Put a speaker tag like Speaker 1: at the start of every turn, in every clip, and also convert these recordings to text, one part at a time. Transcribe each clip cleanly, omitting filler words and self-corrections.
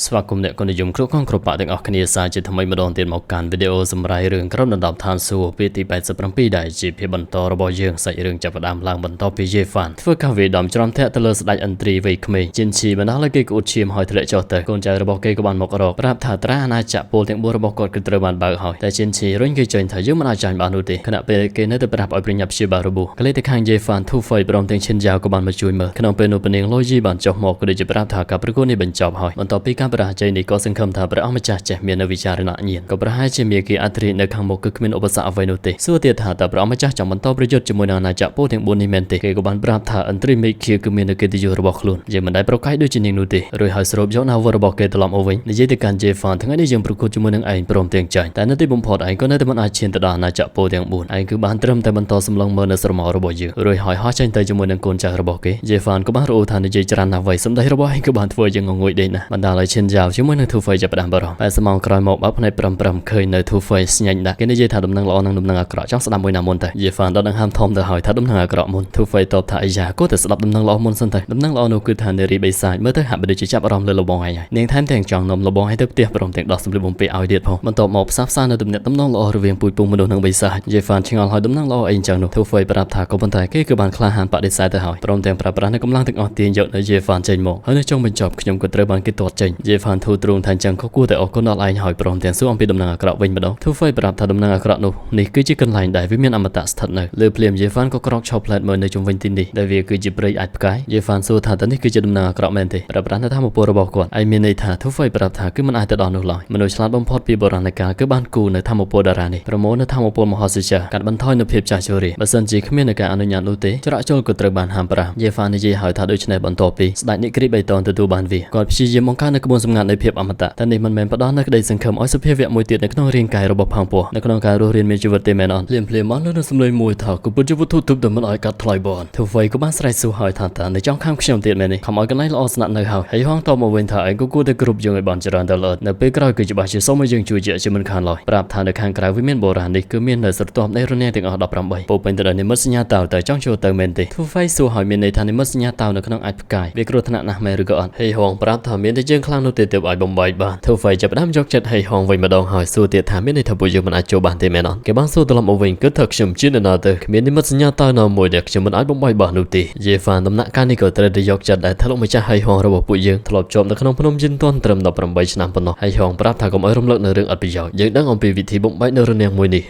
Speaker 1: ស្វាគមន៍អ្នកកនិយមគ្រប់កងគ្រប់បាក់ទាំងអស់គ្នាសាជាថ្មីម្ដងទៀតមកកាន់វីដេអូសម្រាប់រឿងក្រុមដណ្ដប់ឋានសួគ៌ពេលទី87ដែលជាភាពបន្តរបស់យើងសាច់រឿងចាប់ផ្ដើមឡើងបន្តពីយេហ្វានធ្វើការវាយដំច្រំធាក់ទៅលើស្ដេចឥន្ទ្រីវ័យក្មេងជិនឈីបណ្ដាលឲ្យគេក្អួតឈាមហើយធ្លាក់ចុះទៅកូនចៅរបស់គេក៏បានមករកប្រាប់ថាត្រាអាណាចក្រពលទាំង4របស់គាត់គឺត្រូវបានបើកហើយតែជិនឈីរុញគេចេញថាយើងមិនអាចចាញ់បាននោះទេខណៈពេលគេនៅតែប្រាប់ឲ្យប្រញាប់ព្យាបាលរបួសក្លេទៅខាងយេហ្វានធូហ្វៃព្រមទាំងឈិនយ៉ាវក៏បានមកជួយមើលក្នុងពេលនោះពនាងឡូយីបានចុះមកក៏ដូចជាប្រាប់ថាការប្រកួតនេះបញ្ចប់ហើយបន្ទាប់ពីការបរាជ័យនេះក៏សង្ឃឹមថាព្រះអង្គម្ចាស់ចេះមាននៅវិចារណញ្ញាណក៏ប្រហែលជាមានគេអធិរាជនៅខាងមុខគឺគ្មានឧបសគ្គអ្វីនោះទេសួរទៀតថាតើព្រះអង្គម្ចាស់ចង់បន្តប្រយុទ្ធជាមួយនឹងអាណាចក្រពោទាំង4នេះមែនទេគេក៏បានប្រាប់ថាឥន្ទ្រីមេឃាគឺមាននៅកិត្តិយសរបស់ខ្លួនយើងមិនដែលប្រកែកដូចជានាងនោះទេរួចហើយស្រូបយកនៅអាវុធរបស់គេត្រឡប់មកវិញនិយាយទៅកាន់ជេហ្វានថ្ងៃនេះយើងប្រកួតជាមួយនឹងឯងព្រមទាំងចាញ់តែនៅទីបំផុតឯងក៏នៅតែមិនអាចឈានទៅដល់អាណាចក្រពោទាំង4ឯងគឺបានត្រឹមតែបន្តសម្លឹងមើលនៅស្រមោលរបស់យើងរួចហើយហោះចេញទៅជាមួយនឹងកូនចៅរបស់គេយេហ្វានក៏បានរអ៊ូថានិយាយច្រើនណាស់វៃសម្ដីរបស់ឯងក៏បានធ្វើយើងងងុយដេកណាស់បណ្ដាលឲ្យឈិនយ៉ាវជាមួយនឹងធូហ្វៃចាប់ផ្ដើមបារម្ភតែសមងក្រោយមកបើភ្នែកប្រំប្រំឃើញនៅធូហ្វៃស្ញាញ់ដាក់គេនិយាយថាដំណឹងល្អនិងដំណឹងអាក្រក់ចង់ស្ដាប់មួយណាមុនទៅយេហ្វានដល់ដង្ហើមធំទៅហើយថាដំណឹងអាក្រក់មុនធូហ្វៃតបថាអាយ៉ាគួរតែស្ដាប់ដំណឹងល្អមុនសិនទៅដំណឹងល្អនោះគឺថានារីបិសាចមើលទៅហាក់បីដូចជាចាប់អារម្មណ៍លើលបងឯងហើយនាងថែមទាំងចង់នាំលបងឯងទៅផ្ទះព្រមទាំងដោះសម្លៀកបំពាក់ឲ្យទៀតផងបន្ទាប់មកផ្សះផ្សានៅទំនាក់ទំនងល្អរវាងពូជពងមនុស្សនិងបិសាចយេហ្វានឆ្ងល់ហើយដំណឹងល្អអីចឹងនោះធូហ្វៃប្រាប់ថាក៏ប៉ុន្តែគេគឺបានក្លាហានបដិសេធទៅហើយព្រមទាំងប្រើប្រាស់នូវកម្លាំងទាំងអស់ទាញយកនៅយេហ្វានចេញមកហើយនៅចុងបញ្ចប់ខ្ញុំក៏ត្រូវបានគេទាត់ចេញយេហ្វានធូរទ្រូងថាចឹងក៏គួរតែអរគុណដល់ឯងហើយព្រមទាំងសួរអំពីដំណឹងអាក្រក់វិញម្ដងធូហ្វៃប្រាប់ថាដំណឹងអាក្រក់នោះនេះគឺជាកន្លែងដែលវាមានអមតៈស្ថិតនៅលើភ្លាមយេហ្វានក៏ក្រោកឈរផ្លែតមើលនៅជុំវិញទីនេះដែលវាគឺជាព្រៃអាចផ្កាយយេហ្វានសួរថាតើនេះគឺជាដំណឹងអាក្រក់មែនទេប្រាប់ប្រាស់នៅធម៌ពលរបស់គាត់ឯងមានន័យថាធូហ្វៃប្រាប់ថាគឺមិនអាចទៅដល់នោះឡើយមនុស្សឆ្លាតបំផុតពីបុរាណកាលគឺបានគូនៅធម៌ពលតារានេះប្រមូលនៅធម៌ពលមហោសិជាកាត់បន្ថយនៅភាពចាស់ជរាបើសិនជាគ្មាននៅការអនុញ្ញាតនោះទេច្រកចូលក៏ត្រូវបានហាមប្រាមយេហ្វាននិយាយហើយថាដូច្នេះបន្ទាប់ពីស្ដេចនិគ្រីបៃតងទទួលបានវាគាត់ព្យាយាមបង្កើននៅក្បួនសម្ងាត់នៃភាពអមតៈតែនេះមិនមែនផ្ដល់នូវក្តីសង្ឃឹមឲ្យសុភាវៈមួយទៀតនៅក្នុងរាងកាយរបស់ផាងពោះនៅក្នុងការរស់រានមានជីវិតទេមែនអត់ភ្លាមភ្លាមមកលើនឹងសម្លេងមួយថាគឺពិតជាវត្ថុទិព្វដែលមិនអាចកាត់ថ្លៃបានធូហ្វៃក៏បានស្រែកសួរហើយថាតើនៅចង់ខាំខ្ញុំទៀតមែននេះខំឲ្យកន្លែងល្អស្នាក់នៅហើយហើយហងតបមកវិញថាឯងក៏គួរតែគ្រប់យើងឲ្យបានច្រើនទៅលើនៅពេលក្រោយគឺច្បាស់ជាសូមឲ្យយើងជួយជាជាមិនខានឡើយប្រាប់ថានៅខាងក្រៅវិមានបុរាណនេះគឺមាននៅស្រទាប់នៃរនាំងទាំងអស់18ពោពេញទៅដោយនិមិត្តសញ្ញាតៅតែចង់ចូលទៅមែនទេធូហ្វៃសួរហើយមានន័យថានិមិត្តសញ្ញាតៅនៅក្នុងអាចផ្កាយវាគ្រោះថ្នាក់ណាស់មែនឬក៏អត់ហេហងប្រាប់ថាមានតែយើងខ្លាំងនោះទេទើបឲ្យបំបែកបានធូហ្វៃចាប់ផ្ដើមយកចិត្តហេហងវិញម្ដងហើយសួរទៀតថាមានន័យថាពួកយើងមិនអាចចូលបានទេមែនអត់គេបានសួរត្រឡប់មកវិញគឺថាខ្ញុំជានរណាទៅគ្មាននិមិត្តសញ្ញាតៅណាមួយដែលខ្ញុំមិនអាចបំបែកបាននោះទេយេហ្វានដំណាក់កាលនេះក៏ត្រូវតែយកចិត្តដែរថាលោកម្ចាស់ហេហងរបស់ពួកយើងធ្លាប់ជាប់នៅក្នុងភ្នំយិនទាន់ត្រឹម18ឆ្នាំប៉ុណ្ណោះហេហងប្រាប់ថាកុំឲ្យរំលឹកនៅរឿងអត់ប្រយោជន៍យើងដឹងអំពីវិធីបំបែកនៅរនាំងមួយនេះ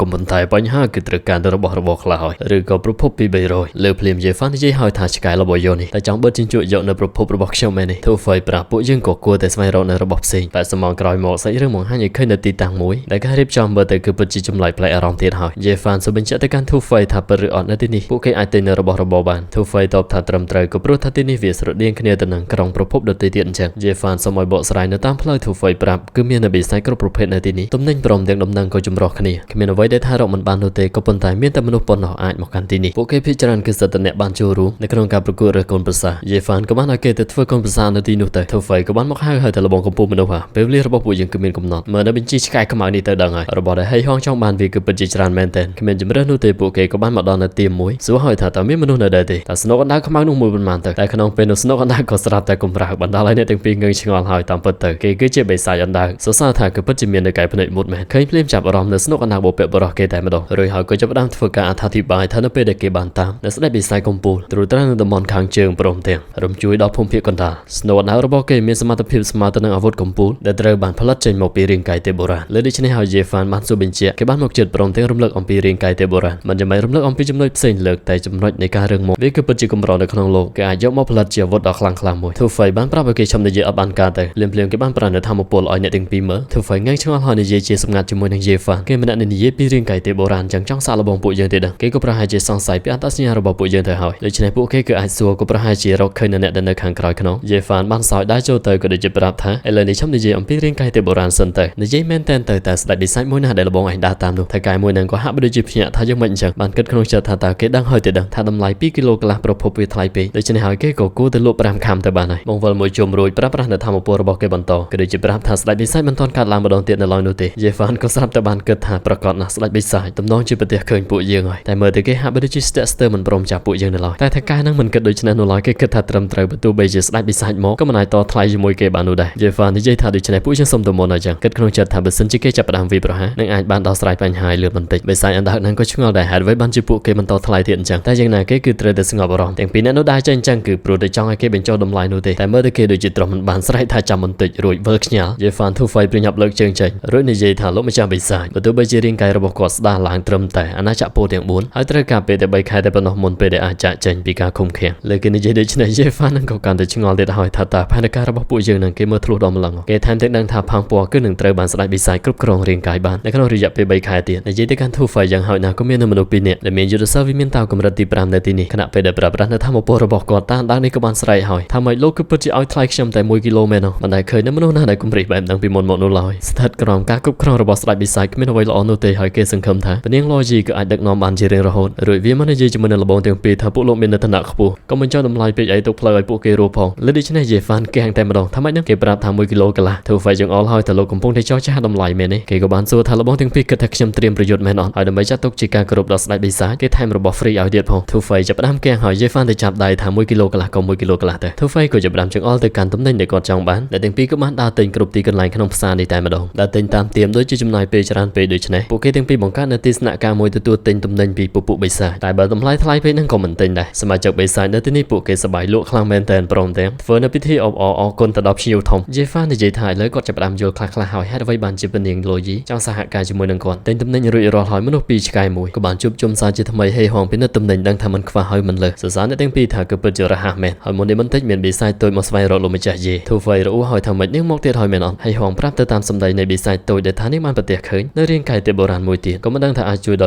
Speaker 1: កុំប៉ុន្តែបញ្ហាគឺត្រូវការទៅរបស់របរខ្លះហើយឬក៏ប្រភពពី300លើភ្លាមយេហ្វាននិយាយហើយថាឆ្កែរបស់យោនេះតែចង់បិទជញ្ជក់យកនៅប្រភពរបស់ខ្ញុំមែននេះធូហ្វៃប្រាប់ពួកយើងក៏គួរតែស្វែងរកនៅរបស់ផ្សេងតែសមងក្រោយមកសាច់រឿងបង្ហាញឲ្យឃើញនៅទីតាំងមួយដែលការរៀបចំមើលទៅគឺពិតជាចម្លែកប្លែកអារម្មណ៍ទៀតហើយយេហ្វានសូមបញ្ជាក់ទៅកាន់ធូហ្វៃថាពិតឬអត់នៅទីនេះពួកគេអាចទិញនៅរបស់របរបានធូហ្វៃតបថាត្រឹមត្រូវក៏ព្រោះថាទីនេះវាស្រដៀងគ្នាទៅនឹងក្រុងប្រភពដទៃទៀតអញ្ចឹងយេហ្វានសូមឲ្យបកស្រាយនៅតាមផ្លូវធូហ្វៃប្រាប់គឺមាននៅបិសាចគ្រប់ប្រភេទនៅទីនេះទំនិញព្រមទាំងដំណឹងក៏ចម្រុះគ្នាគ្មានអ្វីដែលថារកមិនបាននោះទេក៏ប៉ុន្តែមានតែមនុស្សប៉ុណ្ណោះអាចមកកាន់ទីនេះពួកគេភាគច្រើនគឺសិតតែអ្នកបានចូលរួមនៅក្នុងការប្រកួតរើសកូនប្រសាយេហ្វានក៏បានឲ្យគេទៅធ្វើកូនប្រសានៅទីនោះទៅធូហ្វៃក៏បានមកហៅហើយទៅលបងកំពូលមនុស្សហ่าពេលវេលារបស់ពួកយើងគឺមានកំណត់មើលនៅបញ្ជីឆ្កែខ្មៅនេះទៅដឹងហើយរបស់ដែលហេហងចង់បានវាគឺពិតជាច្រើនមែនទែនគ្មានជម្រើសនោះទេពួកគេក៏បានមកដល់នៅទីមួយសួរហើយថាតើមានមនុស្សនៅដែរទេតើស្នូកអណ្ដើកខ្មៅនោះមួយប៉ុន្មានទៅតែក្នុងពេលនោះស្នូកអណ្ដើកក៏ស្រាប់តែកំរើកបណ្ដាលឲ្យអ្នកទាំងពីរងឿងឆ្ងល់ហើយតាមពិតទៅគេគឺជាបិសាចអណ្ដើកសរសើរថាគឺពិតជាមាននៅកែភ្នែកមុតមែនឃើញភ្លាមចាប់អារម្មណ៍នៅស្នូកអណ្ដើកបពៈបរោះគេតែម្ដងរួចហើយក៏ចាប់ផ្ដើមធ្វើការអត្ថាធិប្បាយថានៅពេលដែលគេបានតាមនៅស្ដេចបិសាចកំពូលត្រួតត្រានៅតំបន់ខាងជើងព្រមទាំងរំជួយដល់ភូមិភាគកណ្ដាលស្នូកអណ្ដើករបស់គេមានសមត្ថភាពស្មើទៅនឹងអាវុធកំពូលដែលត្រូវបានផលិតចេញមកពីរាងកាយទេបុរាណលើដូច្នេះហើយយេហ្វានបានសួរបញ្ជាក់គេបានមកចិត្តព្រមទាំងរំលឹកអំពីរាងកាយទេបុរាណមិនចាំបាច់រំលឹកអំពីចំណុចផ្សេងលើកតែចំណុចនៃការរឹងមាំវាគឺពិតជាកម្រនៅក្នុងលោកគេអាចយកមកផលិតជាអាវុធដ៏ខ្លាំងក្លាមួយធូហ្វៃបានប្រាប់ឲ្យគេឈប់និយាយអត់បានការទៅភ្លាមភ្លាមគេបានប្រើនៅធម៌ពលឲ្យអ្នកទាំងពីរមើលធូហ្វៃងាយឆ្ងល់ហើយនិយាយជាសម្ងាត់ជាមួយនឹងយេហ្វានគេម្នាក់និយាយពីរាងកាយទេបុរាណចឹងចង់សាកល្បងពួកយើងទេដឹងគេក៏ប្រហែលជាសង្ស័យពីអត្តសញ្ញាណរបស់ពួកយើងទៅហើយដូច្នេះពួកគេគឺអាចសួរក៏ប្រហែលជារកឃើញនៅអ្នកដែលនៅខាងក្រោយខ្នងយេហ្វានបានសោយដើរចូលទៅក៏ដូចជាប្រាប់ថាឥឡូវនេះឈប់និយាយអំពីរាងកាយទេបុរាណសិនទៅនិយាយមែនតែនទៅតែស្ដេចបិសាចមួយណាដែលលបងឯងដើរតាមនោះថៅកែមួយនឹងក៏ហាក់បីដូចជាភ្ញាក់ថាយើងមិនអញ្ចឹងបានគិតក្នុងចិត្តថាតើគេដឹងហើយទេដឹងថាតម្លៃ2គីឡូកន្លះប្រភពវាថ្លៃពេកដូច្នេះហើយគេក៏គួរទៅលក់5ខាំទៅបានហើយបងវិលមួយជុំរួចប្រាប់ប្រាស់នៅធម៌ពលរបស់គេបន្តក៏ដូចជាប្រាប់ថាស្ដេចបិសាចមិនទាន់កាត់ឡើងម្ដងទៀតនៅឡើយនោះទេយេហ្វានក៏ស្រាប់តែបានគិតថាប្រកាសណាស់ស្ដេចបិសាចតំណងជាប្រទេសឃើញពួកយើងហើយតែមើលទៅគេហាក់បីដូចជាស្ទាក់ស្ទើរមិនព្រមចាប់ពួកយើងនៅឡើយតែថៅកែនឹងមិនគិតដូច្នេះនោះឡើយគេគិតថាត្រឹមត្រូវបើទោះបីជាស្ដេចបិសាចមកក៏មិនអាចតថ្លៃជាមួយ ជាមួយគេបាននោះដែរយេហ្វាននិយាយថាដូច្នេះពួកយើងសុំទៅមុនអញ្ចឹងគិតក្នុងចិត្តថាបើសិនជាគេចាប់ផ្ដើមវាយប្រហារនឹងអាចបានដោះស្រាយបញ្ហាឲ្យលឿនបន្តិចបិសាចអណ្ដើកនឹងក៏ឆ្ងល់ដែរហេតុអ្វីបានជាពួកគេបន្តថ្លៃទៀតអញ្ចឹងតែយ៉ាងណាគេគឺត្រូវតែស្ងប់អារម្មណ៍ទាំងពីរអ្នកនោះដែរចេញអញ្ចឹងគឺព្រោះតែចង់ឲ្យគេបញ្ចុះតម្លៃនោះទេតែមើលទៅគេដូចជាទ្រាំមិនបានស្រែកថាចាំបន្តិចរួចវិលខ្ញាល់យេហ្វានធូហ្វៃប្រញាប់លើកជើងចេញរួចនិយាយថាលោកម្ចាស់បិសាចបើទោះបីជារាងកាយរបស់គាត់ស្ដារឡើងត្រឹមតែអាណាចក្រពោទាំង4ហើយត្រូវការពេលតែ3ខែតែប៉ុណ្ណោះមុនពេលដែលអាចចាក់ចេញពីការឃុំឃាំងលើគេនិយាយដូច្នេះយេហ្វាននឹងក៏កាន់តែឆ្ងល់ទៀតហើយថាតើផែនការរបស់ពួកយើងនឹងគេមើលធ្លុះដល់ម្លឹងគេថែមទាំងដឹងថាផាងពណ៌គឺនឹងត្រូវបានស្ដេចបិសាចគ្រប់គ្រងរាងកាយបាននៅក្នុងរយៈពេល3ខែទៀតនិយាយទៅកាន់ធូហ្វៃយ៉ាងហោចណាស់ក៏មានមនុស្ស2នាក់ដែលមានយុទ្ធសាស្ត្រវិមានតៅកម្រិតទី5នៅទីនេះខណៈពេលដែលប្រើប្រាស់នៅធម៌ពលរបស់គាត់តាមដើមនេះក៏បានស្រែកហើយថាម៉េចលោកគឺពិតជាឲ្យថ្លៃខ្ញុំតែ1គីឡូមែនមិនដែលឃើញនៅមនុស្សណាដែលគំរិះបែបហ្នឹងពីមុនមកនោះឡើយស្ថិតក្រោមការគ្រប់គ្រងរបស់ស្ដេចបិសាចគ្មានអ្វីល្អនោះទេហើយគេសង្ឃឹមថាពនាងឡជីក៏អាចដឹកនាំបានជារៀងរហូតរួចវាមកនិយាយជាមួយនឹងលបងទាំងពីរថាពួកលោកមានឋានៈខ្ពស់កុំបញ្ចុះតម្លៃពេកអីទុកផ្លូវឲ្យពួកគេរស់ផងលើដូច្នេះយេហ្វានគាំងតែម្ដងថាម៉េចហ្នឹងគេប្រាប់ថា1គីឡូកន្លះធ្វើហ្វៃចង្អុលហើយតើលោកកំពុងតែចោះចាស់តម្លៃមែនទេគេក៏បានសួរថាលបងទាំងពីរគិតថាខ្ញុំត្រៀមប្រយុទ្ធមែនអត់ហើយដើម្បីចាត់ទុកជាការគោរពដល់ស្ដេចបិសាចគេថែមរបស់ free ឲ្យទៀតផងធូហ្វៃចាប់ផ្ដើមគាំងហើយយេហ្វានទៅចាប់ដៃថា1គីឡូកន្លះក៏1គីឡូកន្លះទៅធូហ្វៃក៏ចាប់ផ្ដើមចង្អុលទៅកាន់ទំនិញដែលគាត់ចង់បានដែលទាំងពីរក៏បានដើរទិញគ្រប់ទីកន្លែងក្នុងផ្សារនេះតែម្ដងដើរទិញតាមទៀមដូចជាចំណាយពេលច្រើនពេកដូច្នេះពួកគេទាំងពីរបង្កើតនៅទីស្នាក់ការមួយទទួលទិញទំនិញពីពពួកបិសាចតែបើតម្លៃថ្លៃពេកហ្នឹងក៏មិនទិញដែរសមាជិកបិសាចនៅទីនេះពួកគេសប្បាយលក់ខ្លាំងមែនទែនព្រមទាំងធ្វើនៅពិធីអបអរអគុណទៅដល់ភ្ញៀវធំយេហ្វាននិយាយថាឥឡូវគាត់ចាប់ផ្ដើមយល់ខ្លះៗហើយហេតុអ្វីបានជាពនាងឡូយីចង់សហការជាមួយនឹងគាត់ទិញទំនិញរួចរាល់ហើយមនុស្សពីរឆ្កែមួយក៏បានជួបជុំសារជាថ្មីហេហងពិនិត្យទំនិញដឹងថាមិនខ្វះហើយមិនលើសសរសើរអ្នកទាំងពីរថាគឺពិតជារហ័សមែនហើយមុននេះបន្តិចមានបិសាចតូចមកស្វែងរកលោកម្ចាស់យេធូហ្វៃរអ៊ូហើយថាម៉េចនាងមកទៀតហើយមែនអត់ហើយហងប្រាប់ទៅតាមសម្ដីនៃបិសាចតូចដែលថានាងបានប្រទះឃើញនៅរាងកាយទេបុរាណមួយទៀតក៏មិនដឹងថាអាចជួយដ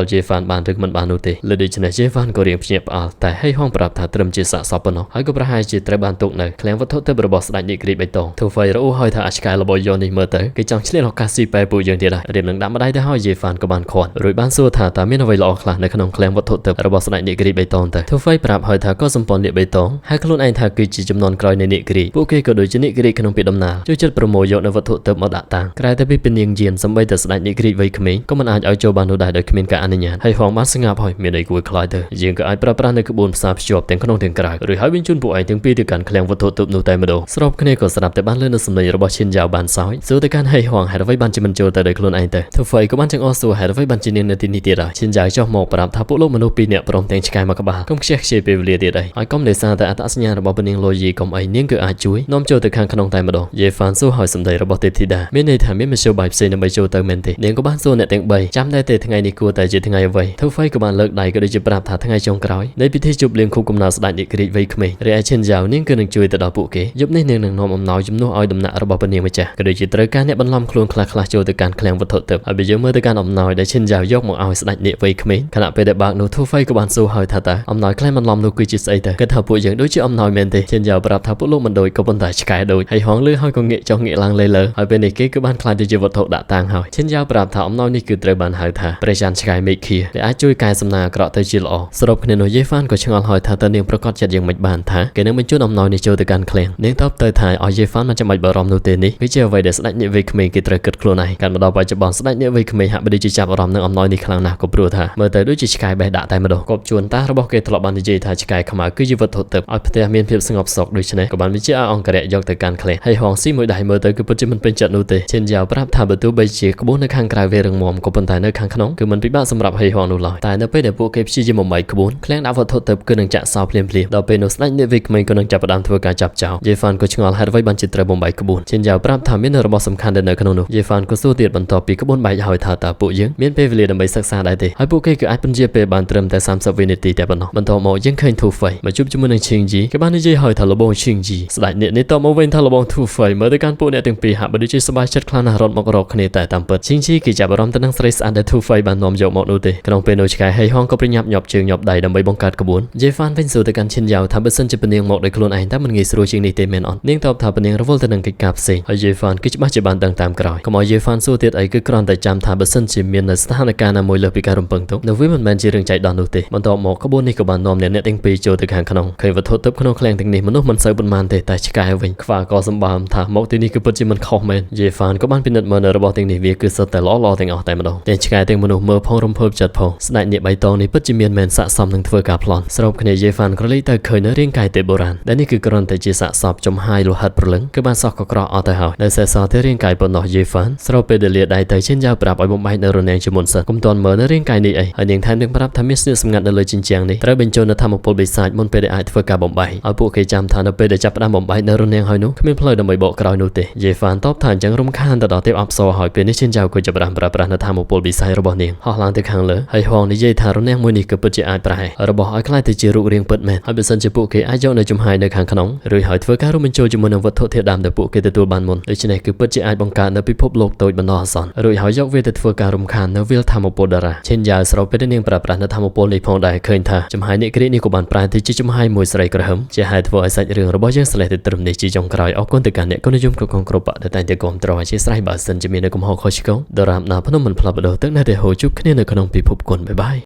Speaker 1: ល់យេហ្វានបានឬមិនបាននោះទេលើដូច្នេះយេហ្វានក៏រៀងភ្ញាក់ផ្អើលតែហេហងប្រាប់ថាត្រឹមជាសាកសពប៉ុណ្ណោះហើយក៏ប្រហែលជាត្រូវបានទុកនៅឃ្លាំងវត្ថុទិព្វរបស់ស្ដេចនិគ្រីបៃតងធូហ្វៃរអ៊ូហើយថាអាឆ្កែរបស់យ៉ននេះមើលទៅគេចង់ឆ្លៀតឱកាសស៊ីប៉ែពួកយើងទៀតហើយរៀបនឹងដាក់ម្ដាយទៅហើយយេហ្វានក៏បានខាត់រួចបានសួរថាតើមានអ្វីល្អខ្លះនៅក្នុងឃ្លាំងវត្ថុទិព្វរបស់ស្ដេចនិគ្រីបៃតងទៅធូហ្វៃប្រាប់ហើយថាក៏សម្ព័ន្ធនាគបៃតងហើយខ្លួនឯងថាគឺជាចំនួនក្រោយនៃនាគគ្រីពួកគេក៏ដូចជានាគគ្រីក្នុងពីដំណាលជួយចិត្តប្រមូលយកនៅវត្ថុទិព្វមកដាក់តាំងក្រៅតែពីពនាងយានសម្បីតែស្ដេចនាគគ្រីវ័យក្មេងក៏មិនអាចឲ្យចូលបាននោះដែរដោយគ្មានការអនុញ្ញាតហើយហងបានស្ងាប់ហើយមានអីគួរខ្លាចទៅយើងក៏អាចប្រើប្រាស់នៅក្បួនផ្សារភ្ជាប់ទាំងក្នុងទាំងក្រៅឬហើយវិញជូនពួកឯងទាំងពីរទៅកាន់ឃ្លាំងវត្ថុទិព្វនោះតែម្ដងស្របគ្នាក៏ស្រាប់តែបានលឺនៅសំឡេងរបស់ឈិនយ៉ាវបានសោយសួរទៅកាន់ហេហងហេតុអ្វីបានជាមិនចូលទៅដោយខ្លួនឯងទៅធូហ្វៃក៏បានចង្អុលសួរហេតុអ្វីបានជានាងនៅទីនេះទៀតហើយឈិនយ៉ាវចុះមកប្រាប់ថាពួកលោកមនុស្សពីរនាក់ព្រមទាំងឆ្កែមកក្បាលកុំខ្ជះខ្ជាយពេលវេលាទៀតអីហើយកុំដោយសារតែអត្តសញ្ញាណរបស់ពនាងឡូយីកុំអីនាងគឺអាចជួយនាំចូលទៅខាងក្នុងតែម្ដងយេហ្វានសួរហើយសម្ដីរបស់ទេពធីតាមានន័យថាមានមធ្យោបាយផ្សេងដើម្បីចូលទៅមែនទេនាងក៏បានសួរអ្នកទាំង3ចាំដែរទេថ្ងៃនេះគួរតែជាថ្ងៃអ្វីធូហ្វៃក៏បានលើកដៃក៏ដូចជាប្រាប់ថាថ្ងៃចុងក្រោយនៃពិធីជប់លៀងខួបកំណើតស្ដេចនិគ្រាជវ័យក្មេងរីឯឈិនយ៉ាវនាងគឺនឹងជួយទៅដល់ពួកគេយប់នេះនាងនឹងនាំអំណោយជំនួសឲ្យដំណាក់របស់ពនាងម្ចាស់ក៏ដូចជាត្រូវការអ្នកបន្លំខ្លួនខ្លះៗចូលទៅកាន់ឃ្លាំងវត្ថុទិព្វហើយបើយើងមើលទៅកាន់អំណោយដែលឈិនយ៉ាវយកមកឲ្យស្ដេចនាគវ័យក្មេងខណៈពេលដែលបើកនោះធូហ្វៃក៏បានសួរហើយថាតើអំណោយក្លែងបន្លំនោះគឺជាស្អីទៅគិតថាពួកយើងដូចជាអំណោយមែនទេឈិនយ៉ាវប្រាប់ថាពួកលោកមិនដូចក៏ប៉ុន្តែឆ្កែដូចហើយហងលឺហើយក៏ងាកចុះងាកឡើងលើលើហើយពេលនេះគេគឺបានក្លាយទៅជាវត្ថុដាក់តាំងហើយឈិនយ៉ាវប្រាប់ថាអំណោយនេះគឺត្រូវបានហៅថាព្រះច័ន្ទឆ្កែមេឃាដែលអាចជួយកែសំណាងអាក្រក់ទៅជាល្អសរុបគ្នានោះយេហ្វានក៏ឆ្ងល់ហើយថាតើនាងប្រកាសចិត្តយ៉ាងម៉េចបានថាគេនឹងបញ្ជូនអំណោយនេះចូលទៅកាន់ឃ្លាំងនាងតបទៅថាឲ្យយេហ្វានមិនចាំបាច់បារម្ភនោះទេនេះគឺជាអ្វីដែលស្ដេចនាគវ័យក្មេងគេត្រូវគិតខ្លួនឯងកាន់មកដល់បច្ចុប្បន្នស្ដេចនាគវ័យក្មេងហាក់បីដូចជាចាប់អារម្មណ៍នឹងអំណោយនេះខ្លាំងណាស់ក៏ព្រោះថាមើលទៅដូចជាឆ្កែបេះដាក់តែម្ដងគប់ជួនតារបស់គេធ្លាប់បាននិយាយថាឆ្កែខ្មៅគឺជាវត្ថុទិព្វឲ្យផ្ទះមានភាពស្ងប់សុខដូច្នេះក៏បានបញ្ជាឲ្យអង្គរៈយកទៅកាន់ឃ្លាំងហើយហងស៊ីមួយដៃមើលទៅគឺពិតជាមិនពេញចិត្តនោះទេឈិនយ៉ាវប្រាប់ថាបើទោះបីជាក្បួននៅខាងក្រៅវារឹងមាំក៏ប៉ុន្តែនៅខាងក្នុងគឺមិនពិបាកសម្រាប់ហេហងនោះឡើយតែនៅពេលដែលពួកគេព្យាយាមបំបែកក្បួនឃ្លាំងដាក់វត្ថុទិព្វគឺនឹងចាក់សោភ្លាមៗដល់ពេលនោះស្ដេចនាគវ័យក្មេងក៏នឹងចាប់ផ្ដើមធ្វើការចាប់ចោលយេហ្វានក៏ឆ្ងល់ហេតុអ្វីបានជាត្រូវបំបែកក្បួនឈិនយ៉ាវប្រាប់ថាមានរបស់សំខាន់ដែលនៅក្នុងនោះយេហ្វានក៏សួរទៀតបន្ទាប់ពីក្បួនបែកហើយថាតើពួកយើងមានពេលវេលាដើម្បីសិក្សាដែរទេហើយពួកគេគឺអាចពន្យាពេលបានត្រឹមតែ30វិនាទីតែប៉ុណ្ណោះបន្ទាប់មកយើងឃើញធូហ្វៃមកជួបជាមួយនឹងឈៀងជីគេបាននិយាយហើយថាលបងឈៀងជីស្ដេចនាគនេះតបមកវិញថាលបងធូហ្វៃមើលទៅកាន់ពួកអ្នកទាំងពីរហាក់បីដូចជាសប្បាយចិត្តខ្លាំងណាស់រត់មករកគ្នាតែតាមពិតឈៀងជីគេចាប់អារម្មណ៍ទៅនឹងស្រីស្អាតដែលធូហ្វៃបាននាំយកមកនោះទេក្នុងពេលនោះឆ្កែហេហងក៏ប្រញាប់ញាប់ជើងញាប់ដៃដើម្បីបង្កើតក្បួនយេហ្វានវិញសួរទៅកាន់ឈិនយ៉ាវថាបើសិនជាពនាងមកដោយខ្លួនឯងតើមិនងាយស្រួលជាងនេះទេមែនអត់នាងតបថាពនាងរវល់ទៅនឹងកិច្ចការផ្សេងហើយយេហ្វានគឺច្បាស់ជាបានដឹងតាមក្រោយកុំឲ្យយេហ្វានសួរទៀតអីគឺគ្រាន់តែចាំថាបើសិនជាមាននៅស្ថានភាពណាមួយលើសពីការរំពឹងទុកនៅវាមិនមែនជារឿងចៃដន្យនោះទេបន្ទាប់មកក្បួននេះក៏បាននាំអ្នកទាំងពីរចូលទៅខាងក្នុងឃើញវត្ថុទិព្វក្នុងឃ្លាំងទាំងនេះមនុស្សមិនសូវប៉ុន្មានទេតែឆ្កែវិញខ្វះក៏សម្បើមថាមកទីនេះគឺពិតជាមិនខុសមែនយេហ្វានក៏បានពិនិត្យមើលនៅរបស់ទាំងនេះវាគឺសុទ្ធតែល្អៗទាំងអស់តែម្ដងទាំងឆ្កែទាំងមនុស្សមើលផងរំភើបចិត្តផងស្ដេចនាគបៃតងនេះពិតជាមានមែនស័ក្តិសមនឹងធ្វើការប្លន់ស្របគ្នាយេហ្វានក៏លេចទៅឃើញនៅរាងកាយទេពបុរាណដែលនេះគឺគ្រាន់តែជាសាកសពចំហាយលោហិត តព្រលឹងគឺបានសោះកក្រោះអស់ទៅហើយនៅសេសសល់តែរាងកាយប៉ុណ្ណោះយេហ្វានស្របពេលដែលលាដៃទៅឈិនយ៉ាវប្រាប់ឲ្យបំបែកនៅរនាំងជាមុនសិនកុំទាន់មើលនៅរាងកាយនេះអីហើយនាងថែមទាំងប្រាប់ថាមានស្នៀកសម្ងាត់នៅលើជញ្ជាំងនេះត្រូវបញ្ចូលនៅធម្មពលបិសាចមុនពេលដែលអាចធ្វើការបំបែកឲ្យពួកគេចាំថានៅពេលដែលចាប់ផ្ដើមបំបែកនៅរនាំងហើយនោះគ្មានផ្លូវដើម្បីបកក្រោយនោះទេយេហ្វានតបថាអញ្ចឹងរំខានទៅដល់ទេពអប្សរហើយពេលនេះឈិនយ៉ាវក៏ចាប់ផ្ដើមប្រើប្រាស់នៅធម្មពលបិសាចរបស់នាងហោះឡើងទៅខាងលើហើយហងនិយាយថារនាំងមួយនេះគឺពិតជាអាចប្រែរបស់ឲ្យក្លាយទៅជារូបរាងពិតមែនហើយបើសិនជាពួកគេអាចយកនៅចំហាយនៅខាងក្នុងឬហើយធ្វើការរួមបញ្ចូលជាមួយនឹងវត្ថុធាតុដើមដែលពួកគេទទួលបានមុនដូច្នេះគឺពិតជាអាចបង្កើតនៅពិភពលោកតូចបណ្ដោះអាសន្នរួចហើយយកវាទៅធ្វើការរំខាននៅវាលធម្មពលតារាឈិនយ៉ាវស្របពេលដែលនាងប្រើប្រាស់នៅធម្មពលនេះផងដែរឃើញថាចំហាយនេះគ្រានេះក៏បានប្រែទៅជាចំហាយមួយស្រីក្រហមជាហេតុធ្វើឲ្យសាច់រឿងរបស់យើងស្លេះទៅត្រឹមនេះជាចុងក្រោយអរគុណទៅកាន់អ្នកកុននិយមគ្រប់គ្រប់គ្រប់ដែលតែងតែគាំទ្រអធិស្ឋានបើសិនជាមាននៅកំហុសខុសឆ្គងដរាបណាភ្នំមិនផ្លាស់ប្ដូរទឹកនៅតែហូរជួបគ្នានៅក្នុងពិភពគុណបាយបាយ។